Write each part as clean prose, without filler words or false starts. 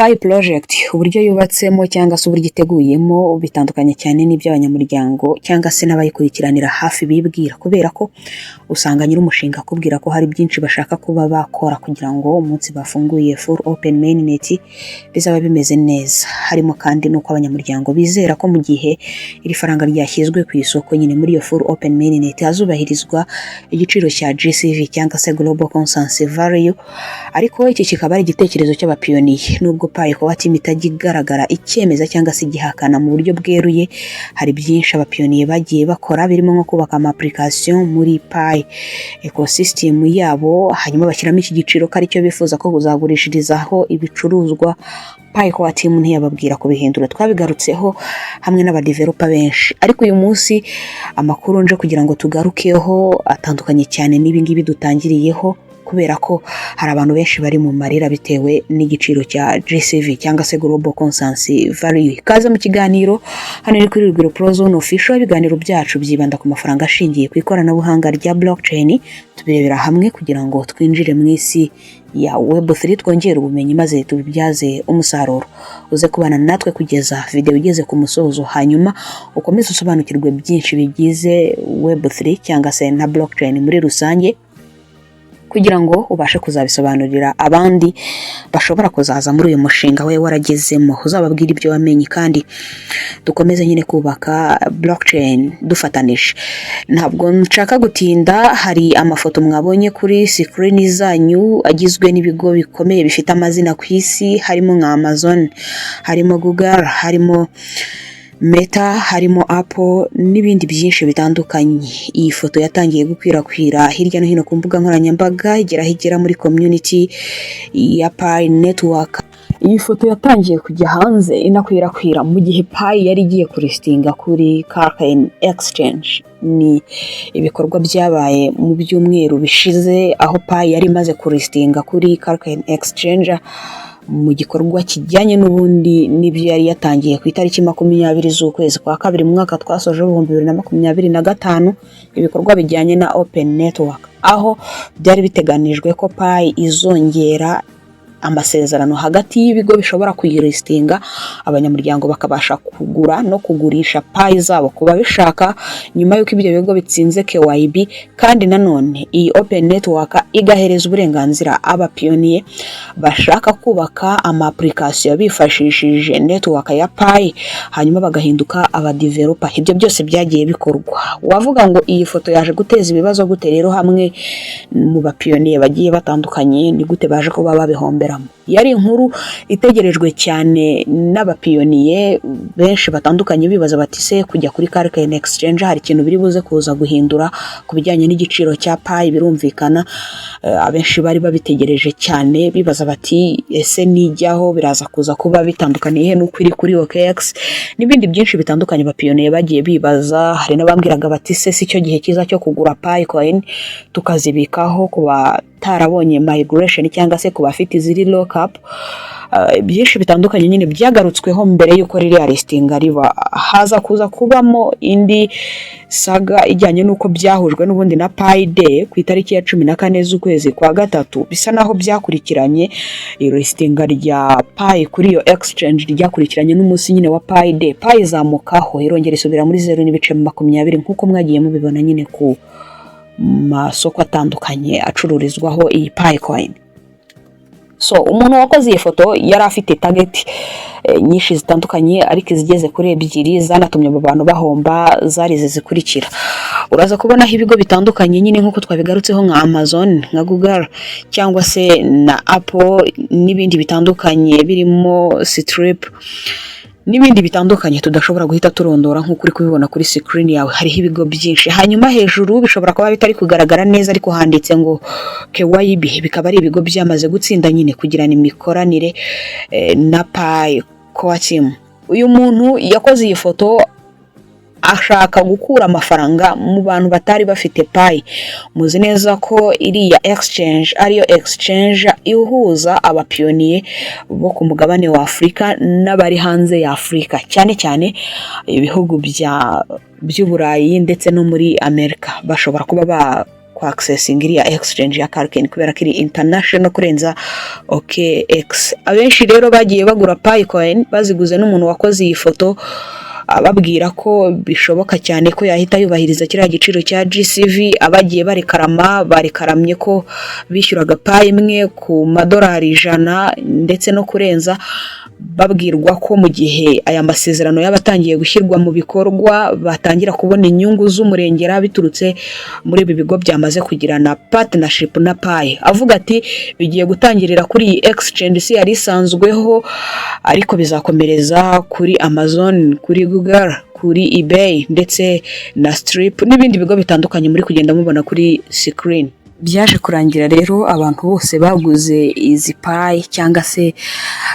Pi Project, uburyo yubatsemo cyangwa se uburyo iteguyemo, bitandukanye cyane n'iby'abanyamuryango cyangwa se n'abayikurikiranira hafi bibwira, kubera ko usanga nyir'umushinga akubwira ko hari byinshi bashaka kuba bakora kugira ngo umunsi bafunguye full open mainnet bizaba bimeze neza. Harimo kandi n'uko abanyamuryango bizera ko mu gihe iri faranga ryashyizwe ku isoko nyine muri iyo full open mainnet, hazubahirizwa igiciro cya GCV cyangwa se Global Consensus Value. Ariko iki kikaba ari igitekerezo cy'abapiyoniye. Nubwo Pi Core Team itajya igaragara icyemeza cyangwa se igihakana mu buryo bweruye, hari byinshi abapiyoniye bagiye bakora, birimo nko kubaka ama application muri Pi ecosystem yabo, hanyuma bashyiramo iki giciro ko aricyo bifuza ko kuzagurishirizaho ibicuruzwa. Pi Core Team ntiyababwira kubihindura. Twabigarutseho hamwe n'abadeveloper benshi, ariko uyu munsi amakuru nje kugira ngo tugarukeho atandukanye cyane n'ibi ngibi dutangiriyeho, kubera ko hari abantu benshi bari mu marira bitewe n'igiciro cya GCV cyangwa se Global Consensus Value. Ikaze mu kiganiro, hano ni kuri Rugwiro Pro Zone Official. Ibiganiro byacu byibanda ku mafaranga ashingiye ku ikoranabuhanga rya blockchain. Tubirebera hamwe kugira ngo twinjire mu isi ya Web3, twongere ubumenyi maze tubibyaze umusaruro. Uze kubana natwe kugeza video igeze ku musozo, hanyuma ukomeze usobanukirwe byinshi bigize Web3 cyangwa se na blockchain muri rusange, kugira ngo ubashe kuzabisobanurira abandi bashobora kuzaza muri uyu mushinga we waragezemo, uzababwira ibyo wamenye, kandi dukomeze nyine kubaka blockchain dufatanije. Ntabwo nshaka gutinda. Hari amafoto mwabonye kuri screen zanyu agizwe n'ibigo bikomeye bifite amazina ku isi, harimo nka Amazon, harimo Google, harimo Meta, harimo Apple n'ibindi byinshi bitandukanye. Iyi foto yatangiye gukwirakwira hirya no hino ku mbuga nkoranyambaga, igera aho igera muri community ya Pi Network. Iyi foto yatangiye kujya hanze inakwirakwira mu gihe Pi yari igiye kulistinga kuri Kraken Exchange. Ni ibikorwa byabaye mu byumweru bishize, aho Pi yari imaze kulistinga kuri Kraken Exchange mu gikorwa kijyanye n'ubundi n'ibyo yari yatangiye ku itariki 20 z'ukwezi kwa kabiri mu mwaka twasoje 2025, ibikorwa bijyanye na open network, aho byari biteganijwe ko Pi izongera amasezerano hagati y'ibigo bishobora kuyilistinga, abanyamuryango bakabasha kugura no kugurisha Pi zabo ku babishaka nyuma y'uko ibyo bigo bitsinze KYB. Kandi nanone iyi open network igahereza uburenganzira abapiyoniye bashaka kubaka ama application bifashishije network ya Pi, hanyuma bagahinduka abadeveloper. Ibyo byose byagiye bikorwa. Wavuga ngo iyi foto yaje guteza ibibazo gute rero hamwe mu bapiyoniye bagiye batandukanye? Ni gute baje kuba babihomberamo? Yari inkuru itegerejwe cyane n'abapiyoniye benshi batandukanye, bibaza bati: "Se kujya kuri Kraken Exchange hari ikintu biri buze kuza guhindura ku bijyanye n'igiciro cya Pi?" Birumvikana, abenshi bari babitegereje cyane, bibaza bati: "Ese nijyaho biraza kuza kuba bitandukaniye n'uko iri kuri OKX?" n'ibindi byinshi bitandukanye abapiyoniye bagiye bibaza. Hari n'abambwiraga bati: "Se si cyo gihe cyiza cyo kugura Pi coin tukazibikaho ku batarabonye migration cyangwa se ku bafite iziri lockup?" Byinshi bitandukanye nyine byagarutsweho mbere y'uko ririya listinga riba. Haza kuza kubamo indi saga ijyanye n'uko byahujwe n'ubundi na Pi Day ku itariki ya 14 z'ukwezi kwa gatatu. Bisa naho byakurikiranye, listinga rya Pi kuri iyo exchange ryakurikiranye n'umunsi nyine wa Pi Day. Pi izamukaho, irongera isubira muri 0.20, nk'uko mwagiye mubibona nyine ku masoko atandukanye acururizwaho iyi Pi coin. So umuntu wakoze iyi foto yari afite target nyinshi zitandukanye, ariko izigeze kuri ebyiri zanatumye abo bantu bahomba zari izi zikurikira. Uraza kubonaho ibigo bitandukanye nyine nk'uko twabigarutseho, nka Amazon, nka Google cyangwa se na Apple n'ibindi bitandukanye birimo Stripe n'ibindi bitandukanye tudashobora guhita turondora. Nk'uko uri kubibona kuri screen yawe, hariho ibigo byinshi. Hanyuma hejuru bishobora kuba bitari kugaragara neza, ariko handitse ngo KYB, bikaba ari ibigo byamaze gutsinda nyine kugirana imikoranire na Pi Core Team. Uyu muntu yakoze iyi foto ashaka gukura amafaranga mu bantu batari bafite Pi. Muzi neza ko iriya exchange ariyo exchange ihuza abapiyoniye bo ku mugabane wa Afurika n'abari hanze ya Afurika, cyane cyane ibihugu by'Uburayi ndetse no muri Amerika, bashobora kuba bakora ku accessing iriya exchange ya Kraken, kubera ko iri international kurenza OKX. Abenshi rero bagiye bagura Pi coin baziguze n'umuntu wakoze iyi foto, ababwira ko bishoboka cyane ko yahita yubahiriza kiriya giciro cya GCV. Abagiye barekarama barekaramye ko bishyuraga Pi imwe ku madolari 100 ndetse no kurenza, babwirwa ko mu gihe aya masezerano yaba atangiye gushyirwa mu bikorwa batangira kubona inyungu z'umurengera biturutse muri ibi bigo byamaze kugirana partnership na Pi. Avuga ati bigiye gutangirira kuri iyi exchange si yari isanzweho, ariko bizakomereza kuri Amazon, kuri Google, kuri eBay ndetse na Stripe n'ibindi bigo bitandukanye muri kugenda mubona kuri screen. Byaje kurangira rero abantu bose baguze izi Pi cyangwa se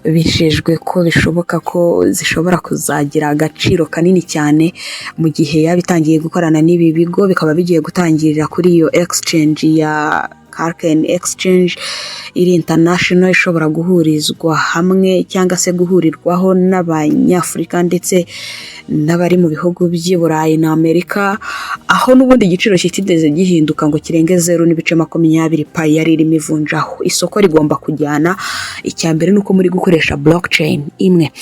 bijejwe ko bishoboka ko zishobora kuzagira agaciro kanini cyane mu gihe yaba itangiye gukorana n'ibi bigo, bikaba bigiye gutangirira kuri iyo exchange ya Kraken Exchange iri international, ishobora guhurizwa hamwe cyangwa se guhurirwaho n'Abanyafurika ndetse n'abari mu bihugu by'i Burayi na Amerika, aho n'ubundi igiciro kitigeze gihinduka ngo kirenge 0.20 Pi yari irimo ivunjaho. Isoko rigomba kujyana. Icya mbere ni uko muri gukoresha blockchain imwe.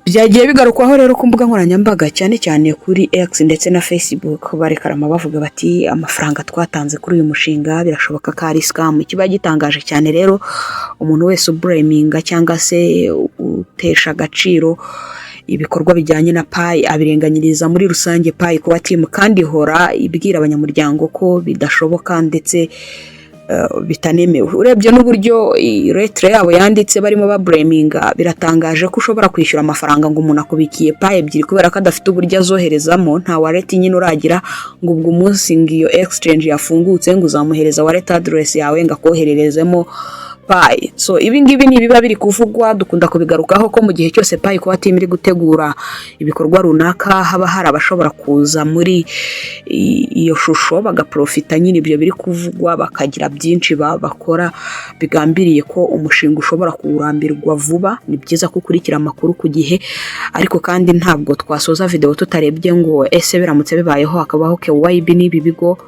Byagiye bigarukwaho rero ku mbuga nkoranyambaga, cyane cyane kuri X ndetse na Facebook, barekarama bavuga bati amafaranga twatanze kuri uyu mushinga birashoboka ko ari scam. Kiba gitangaje cyane rero umuntu wese ublaminga cyangwa se utesha agaciro ibikorwa bijyanye na Pi, abirenganyiriza muri rusange Pi Core Team, kandi ihora ibwira abanyamuryango ko bidashoboka ndetse bitanemewe. Urebye n'uburyo letter yabo yanditse barimo bablaminga, biratangaje ko ushobora kwishyura amafaranga ngo umuntu akubikiye Pi ebyiri kubera ko adafite uburyo azoherezamo, nta wallet nyine uragira, ngo ubwo umunsi ngo iyo exchange yafungutse ngo uzamuhereza wallet address yawe ngo akohererezemo Pi. So ibi ngibi ni ibiba biri kuvugwa, dukunda kubigarukaho ko mu gihe cyose Pi Core Team iri gutegura ibikorwa runaka, haba hari abashobora kuza muri iyo shusho bagaprofita nyine ibyo biri kuvugwa, bakagira byinshi bakora bigambiriye ko umushinga ushobora kuwurambirwa vuba. Ni byiza ko ukurikira amakuru ku gihe, ariko kandi ntabwo twasoza video tutarebye ngo ese biramutse bibayeho hakabaho KYB n'ibi bigo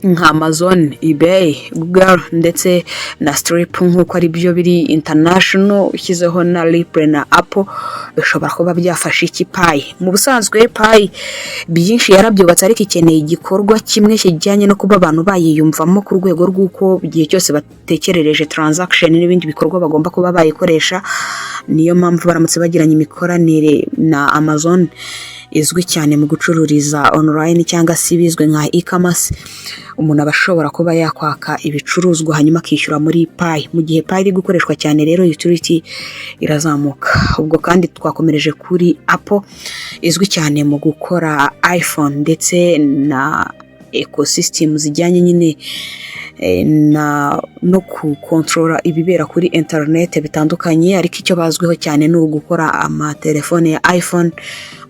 nka Amazon, eBay, Google ndetse na Stripe, nk'uko ari byo biri international, ushyizeho na Ripple na Apple, bishobora kuba byafasha iki Pi? Mu busanzwe Pi byinshi yarabyubatse, ariko ikeneye igikorwa kimwe kijyanye no kuba abantu bayiyumvamo ku rwego rw'uko igihe cyose batekerereje transaction n'ibindi bikorwa bagomba kuba bayikoresha. Niyo mpamvu baramutse bagiranye imikoranire na Amazon izwi cyane mu gucururiza online cyangwa se ibizwi nka e-commerce, umuntu aba ashobora kuba yakwaka ibicuruzwa hanyuma akishyura muri Pi. Mu gihe Pi iri gukoreshwa cyane rero, utility irazamuka. Ubwo kandi twakomereje kuri Apple izwi cyane mu gukora iPhone ndetse na ecosystem zijyanye nyine na no gukontorora ibibera kuri interineti bitandukanye, ariko icyo bazwiho cyane ni ugukora amatelefone ya iPhone.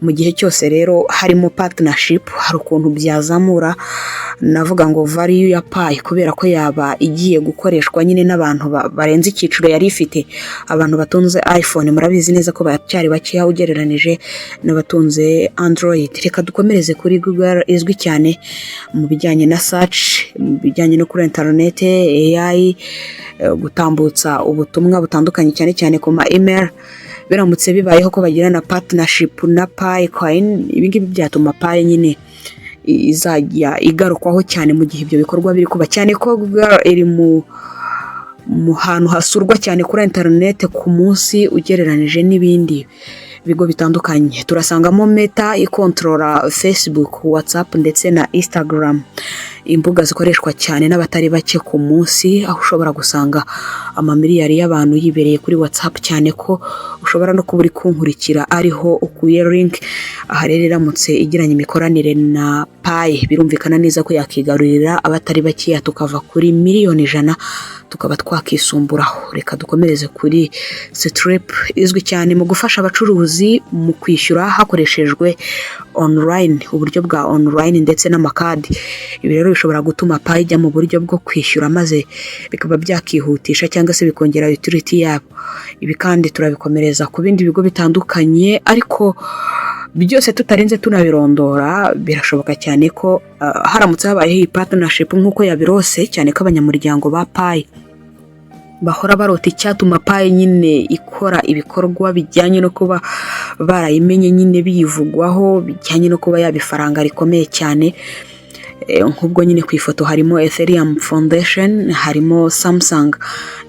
Mu gihe cyose rero harimo partnership, hari ukuntu byazamura, navuga ngo, value ya Pi, kubera ko yaba igiye gukoreshwa nyine n'abantu barenze icyiciro yari ifite. Abantu batunze iPhone murabizi neza ko baracyari bakeya ugereranije n'abatunze Android. Reka dukomereze kuri Google izwi cyane mu bijyanye na search, mu bijyanye no kuri interineti, AI, gutambutsa ubutumwa butandukanye cyane cyane ku ma email. Biramutse bibayeho ko bagirana partnership na Pi coin, ibi ngibi byatuma Pi nyine izajya igarukwaho cyane mu gihe ibyo bikorwa biri kuba, cyane ko Google iri mu hantu hasurwa cyane kuri interineti ku munsi ugereranije n'ibindi bigo bitandukanye. Turasangamo Meta ikontorora Facebook, WhatsApp ndetse na Instagram, imbuga zikoreshwa cyane n'abatari bake ku munsi, aho ushobora gusanga amamiliyari y'abantu yibereye kuri WhatsApp, cyane ko ushobora no kuba uri kunkurikira ariho ukuye link. Aha rero iramutse igiranye imikoranire na Pi, birumvikana neza ko yakigarurira abatari bakeya, tukava kuri miliyoni 100 tukaba twakisumburaho. Reka dukomereze kuri Stripe izwi cyane mu gufasha abacuruzi mu kwishyura hakoreshejwe online, uburyo bwa online ndetse n'amakadi. Ibi rero bishobora gutuma Pi ijya mu buryo bwo kwishyura, maze bikaba byakihutisha cyangwa se bikongera utility yabo. Ibi kandi turabikomereza ku bindi bigo bitandukanye, ariko Byose tutarinze tunabirondora, birashoboka cyane ko haramutse habayeho iyi partnership nk'uko yabirose, cyane ko abanyamuryango ba Pi bahora barota icyatuma Pi nyine ikora ibikorwa bijyanye no kuba barayimenye nyine, biyivugwaho bijyanye no kuba yaba ifaranga rikomeye cyane. Nk'ubwo nyine ku ifoto harimo Ethereum Foundation, harimo Samsung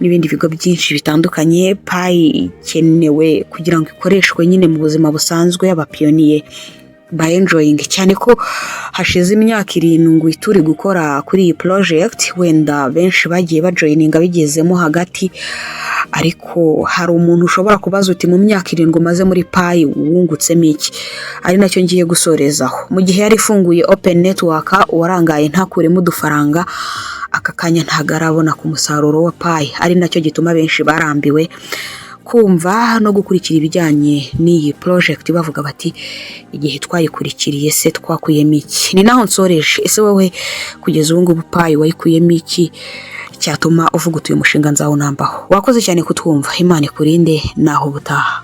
n'ibindi bigo byinshi bitandukanye. Pi ikenewe kugira ngo ikoreshwe nyine mu buzima busanzwe, abapioneer ba enjoying, cyane ko hashize imyaka 7 turi gukora kuri iyi project. Wenda benshi bagiye bajoininga bigezemo hagati, ariko hari umuntu ushobora kubaza uti: "Mu myaka 7 umaze muri Pi wungutsemo iki?" Ari nacyo ngiye gusorezaho. Mu gihe yari ifunguye open network, uwarangaye ntakuremo udufaranga, aka kanya ntabwo arabona ku musaruro wa Pi, ari nacyo gituma benshi barambiwe kumva no gukurikira ibijyanye n'iyi project, bavuga bati: "Igihe twayikurikiriye se twakuyemo iki?" Ni naho nsoreje. Ese wowe kugeza ubu ngubu Pi wayikuyemo iki cyatuma uvuga uti: "Uyu mushinga nzawunambaho"? Wakoze cyane kutwumva, Imana ikurinde, naho ubutaha.